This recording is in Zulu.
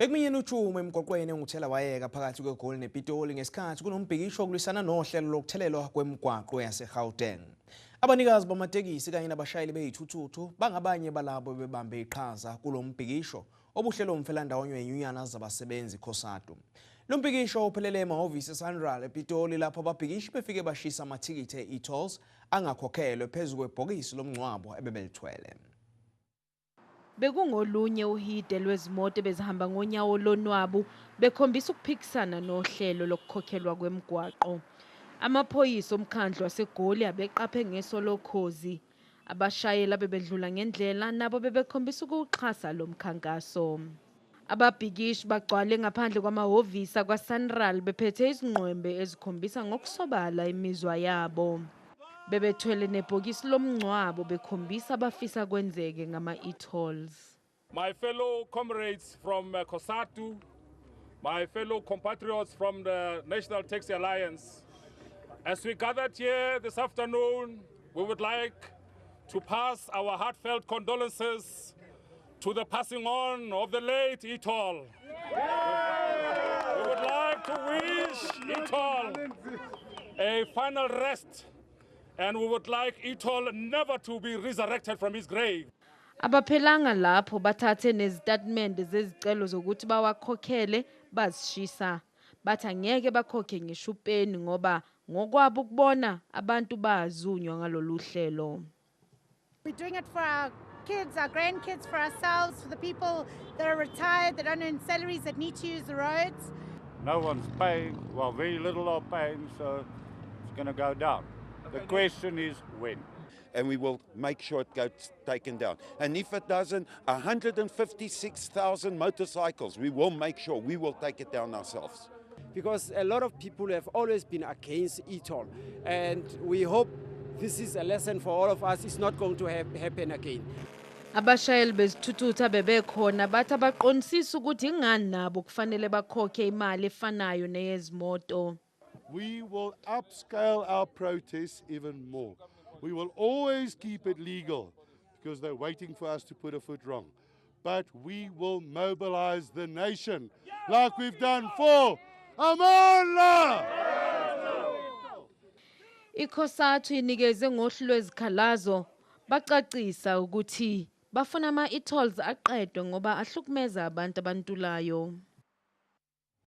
Bekuminyene utshumo emgwaqweni onguthelawayeka phakathi kweGoli nePitoli ngesikhathi kunombhikisho wokulwisana nohlelo lokuthelelwa kwemigwaqo yaseGauteng. Abanikazi bamatekisi kanye nabashayeli bey'thuthuthu bangabanye balabo bebambe iqhaza kulo mbhikisho obuhlelwe umfelandawonye wenyunyana zabasebenzi COSATU. Lo mbhikisho uphelele emahhovisi eSANRAL ePitoli lapho ababhikishi befike bashisa amathikithi e-e-tolls angakhokhelwe phezu kwebhokisi lomngcwabo ebebelithwele. Bekungolunye uhide lwezimoto ebezihamba ngonyawo lonwabu bekhombisa ukuphikisana nohlelo lokukhokhelwa kwemigwaqo. Amaphoyisa omkhandlu waseGoli abeqaphe ngeso lokhozi. Abashayeli abebedlula ngendlela nabo bebekhombisa ukuwuxhasa lo mkhankaso. Ababhikishi bagcwale ngaphandle kwamahhovisi akwaSANRAL bephethe izingqwembe ezikhombisa ngokusobala imizwa yabo. Bebethwele nebhokisi lomngcwabo bekhombisa abafisa kwenzeke ngama-e-tolls. My fellow comrades from COSATU, my fellow compatriots from the National Taxi Alliance, as we gathered here this afternoon, we would like to pass our heartfelt condolences to the passing on of the late e-toll. We would like to wish e-toll a final rest, and we would like e-toll never to be resurrected from his grave. Abaphelanga lapho, bathathe nezitatimende zezicelo zokuthi bawakhokhele bazishisa. Bathi angeke bakhokhe ngisho upeni ngoba ngokwabo ukubona abantu bazunywa ngalolu hlelo. We're doing it for our kids, our grandkids, for ourselves, for the people that are retired, that don't earn salaries, that need to use the roads. No one's paying, well, very little are paying, so it's going to go down. The question is when. And we will make sure it gets taken down. And if it doesn't, 156,000 motorcycles, we will make sure we will take it down ourselves. Because a lot of people have always been against e-toll, and we hope this is a lesson for all of us. It's not going to happen again. Abashayeli bezithuthuthu abebekhona bathi abaqondisisi ukuthi ingani nabo kufanele bakhokhe imali efanayo neyezimoto. We will upscale our protests even more. We will always keep it legal because they're waiting for us to put a foot wrong. But we will mobilize the nation like we've done for Amandla! ICOSATU inikeze ngohlu lwezikhalazo, bacacisa ukuthi bafuna ama-e-tolls aqedwe ngoba ahlukumeza abantu abantulayo.